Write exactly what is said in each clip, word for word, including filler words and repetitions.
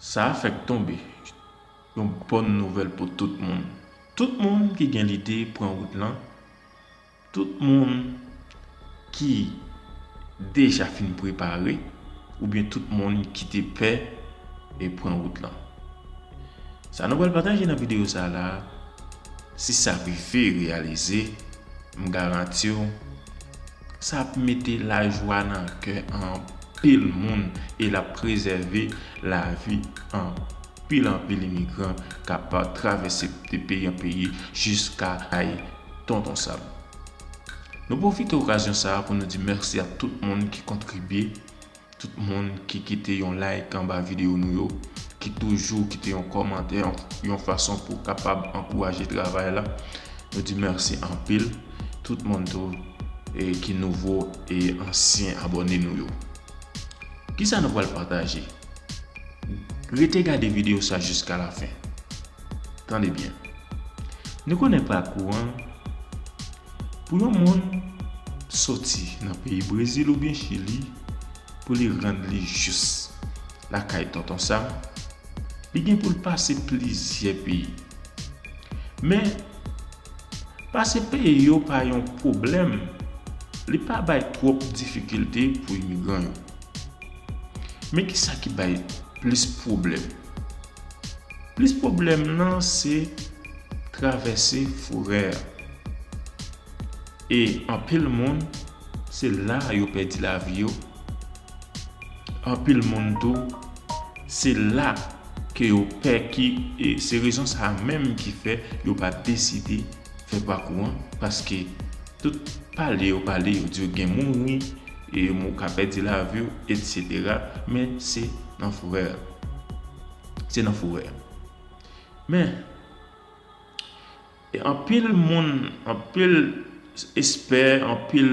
Sa a fèk tonbe. Yon bòn nouvèl pou tout moun. Tout moun ki gen lide pran wout lan, tout moun ki deja fin prepare, oubyen tout moun ki te pè e pran wout lan. Sa nou pral pataje nan videyo sa la, si sa rive reyalize, m garanti w, sa ap mete lajwa nan kè anpil moun e l ap prezève lavi anpil anpil imigran k ap travèse de peyi an peyi jiska kay Tonton Sam. Nou pwofite okazyon sa a pou nou di mèsi a tout moun ki kontribye, tout moun ki kite yon like anba videyo nou yo, ki toujou kite yon kòmantè, yon, yon fason pou kapab ankouraje travay la. Nou di mèsi anpil. Tout moun tou e ki nouvo e ansyen abòne nou yo. Kisa nou pral pataje? Rete gade videyo sa jiska lafen. Tande byen. Nou konnen pakou an, pou yon moun soti nan peyi Brezil oubyen Chili pou li rann li jis lakay Tonton Sam, li gen pou l pase plizyè peyi. Men, pase peyi yo pa yon pwoblèm, li pa bay twòp difikilte pou imigran yo. Men kisa ki bay plis pwoblèm? Plis pwoblèm nan se travèse forè a. E anpil moun, se la yo pèdi lavi yo. Anpil moun tou, se la ke yo pè ki, e se rezon sa a menm ki fè yo pa deside fè pakou an, paske tout pale yo pale, yo di yo gen mouri, e moun ka pèdi lavi yo, etsetera. Men se nan forè a. Se nan forè a. Men, e anpil moun, anpil espè, anpil,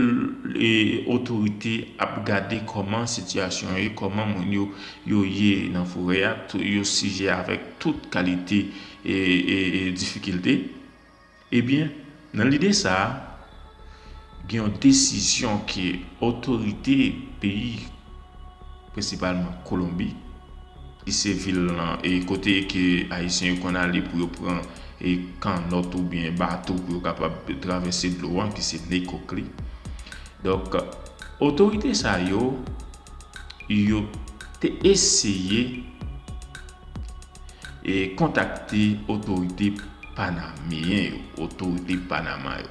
e, otorite ap gade kòman sitiyasyon ye, kòman moun yo, yo ye nan forè a, tou, yo sijè avèk tout kalite, e, e, e difikilte. Ebyen, nan lide sa a, gen yon desizyon ke otorite peyi, prensipalman Kolonbi, ki se vil lan, e kote ke Ayisyen yo konn ale pou yo pran, e, kannòt oubyen bato pou yo kapab travèse dlo an, ki se Necoclí. Donk, otorite sa yo, yo te eseye e kontakte otorite panameyen yo, otorite Panama yo.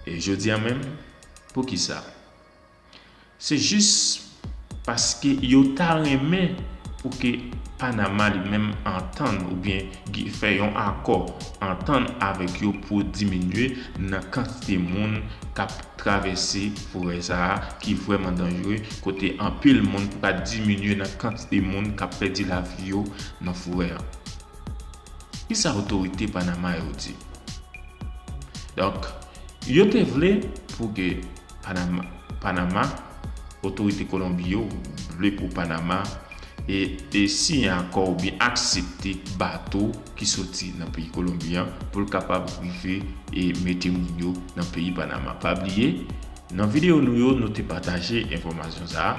E jodi a menm, poukisa? Se jis paske yo ta renmen pou ke Panama li menm antann oubyen gi-, fè yon akò, antann avèk yo pou diminye nan kantite moun k ap travèse forè sa a ki vrèman danjere, kote anpil moun pou ka diminye nan kantite moun k ap pèdi lavi yo nan forè a. Kisa otorite Panama yo di? Donk, yo te vle pou ke Panama, Panama, otorite Kolonbi yo vle pou Panama e, e siyen akò oubyen aksepte bato ki soti nan peyi Kolonbi an pou l kapab rive e mete moun yo nan peyi Panama. Pa bliye, nan videyo nou yo, nou te pataje enfòmasyon sa a.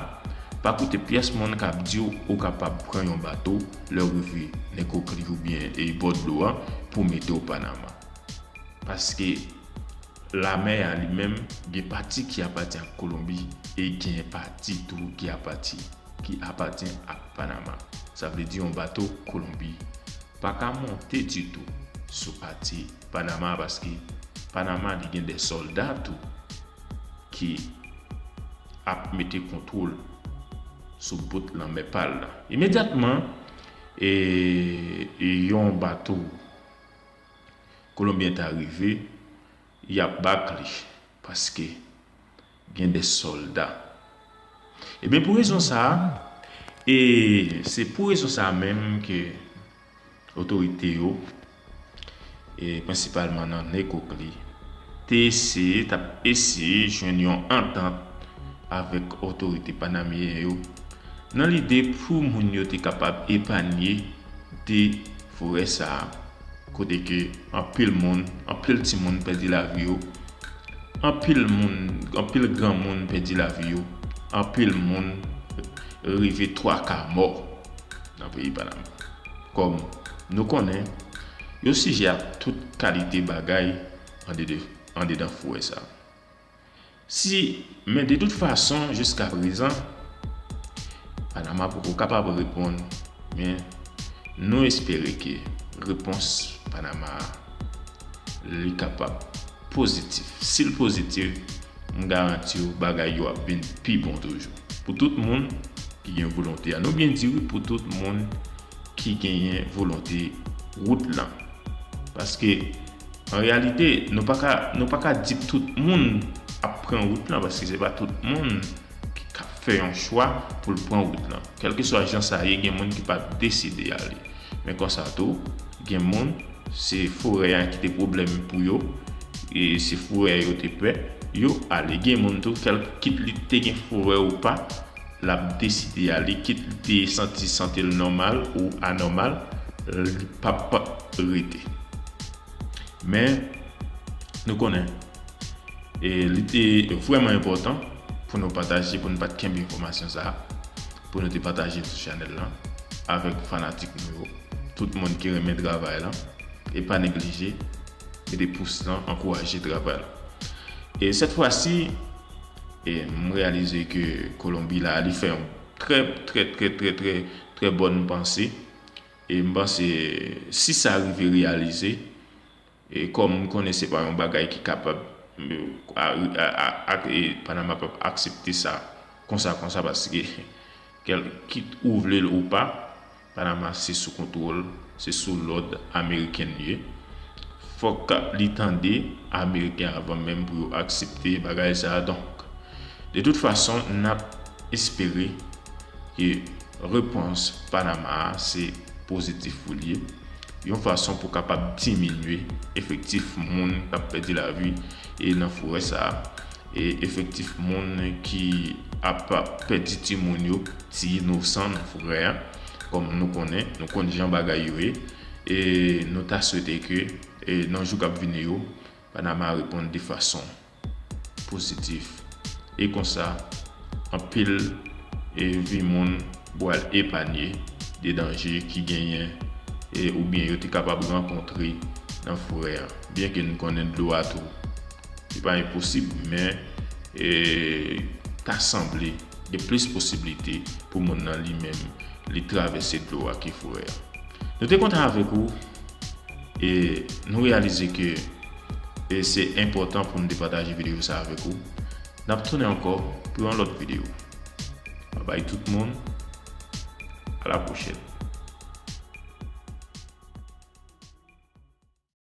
Pa koute pyès moun k ap di w ou kapab pran yon bato lè w rive Necoclí oubyen e bò dlo an pou mete w Panama. Paske lamè a li menm gen pati ki apatyen ak Kolonbi e gen pati tou ki apati, ki apatyen ak Panama. Sa vle di yon bato Kolonbi pa ka monte ditou sou pati Panama, paske Panama li gen de sòlda tou ki ap mete kontwòl sou bout lanmè pa l la. Imedyatman, e, e yon bato Kolonbyen ta rive, y ap bak li, paske gen de sòlda. Ebyen, pou rezon sa a, e se pou rezon sa a menm ke otorite yo, e prensipalman nan Necoclí, te eseye, t ap eseye jwenn yon antant avèk otorite panameyen yo, nan lide pou moun yo te kapab epanye de forè sa a, kote ke anpil moun, anpil timoun pèdi lavi yo, anpil moun, anpil granmoun pèdi lavi yo, anpil moun rive twa ka mò. nan peyi Panama. Kòm nou konnen, yo sijè a tout kalite bagay andedan, andedan forè sa. Si, men de tout fason, jiska prezan, Panama poko kapab reponn, men nou espere ke repons Panama a, li kapab pozitif. Si l pozitif, m garanti w bagay yo ap vin pi bon toujou. Pou tout moun ki gen volonte a. Nou byen di wi, pou tout moun ki genyen volonte wout lan. Paske, an reyalite, nou pa ka, nou pa ka di tout moun ap pran wout lan, paske se pa tout moun ki ka fè yon chwa pou l pran wout lan. Kèlkeswa jan sa ye, gen moun ki pa deside ale. Men konsa tou, gen moun, se forè a ki te pwoblèm pou yo, e se forè a yo te pè, yo ale. Gen moun tou, kèl, kit li te gen forè ou pa, l ap deside ale, kit li te santi sante l nòmal ou anòmal, li p ap rete. Men, nou konnen, e li te vrèman enpòtan pou nou pataje, pou nou pa t kenbe enfòmasyon sa a, pou nou te pataje l sou chanèl lan avèk fanatik nou yo, tout moun ki renmen travay lan, e pa neglije mete pous lan, ankouraje travay lan. E sèt fwa si, e m reyalize ke Kolonbi la, li fè yon trè, trè, trè, trè, trè, trè bòn panse. E m panse, si sa rive reyalize, e kòm m konnen se pa yon bagay ki kapab, e, a, a, a, a, e Panama p ap aksepte sa konsa, konsa, paske kèl, kit ou vle l ou pa, Panama se sou kontwòl, se sou lòd ameriken l ye. Fòk li tande ameriken avan menm pou yo aksepte bagay sa a. Donk, de tout fason, n ap espere ke repons Panama a se pozitif pou l ye, yon fason pou kapab diminye efektif moun k ap pèdi lavi e nan forè sa a, e efektif moun ki ap pèdi timoun yo, ti inosan nan forè a. Kòm nou konnen, nou konn jan bagay yo ye, e nou ta swete ke, e nan jou k ap vini yo, Panama reponn de fason pozitif. E konsa, anpil, e vi moun pral epanye de danje ki genyen, e oubyen yo te kapab rankontre nan forè a. Byenke n konnen dlo a tou, li pa enposib, men, e ta sanble gen plis posiblite pou moun nan li menm li travèse dlo a ke forè a. Nou te kontan avèk ou, e nou reyalize ke, e se enpòtan pou nou te pataje videyo sa avèk ou. N ap tounen ankò pou yon lòt videyo. Babay tout moun. A la pwochèn.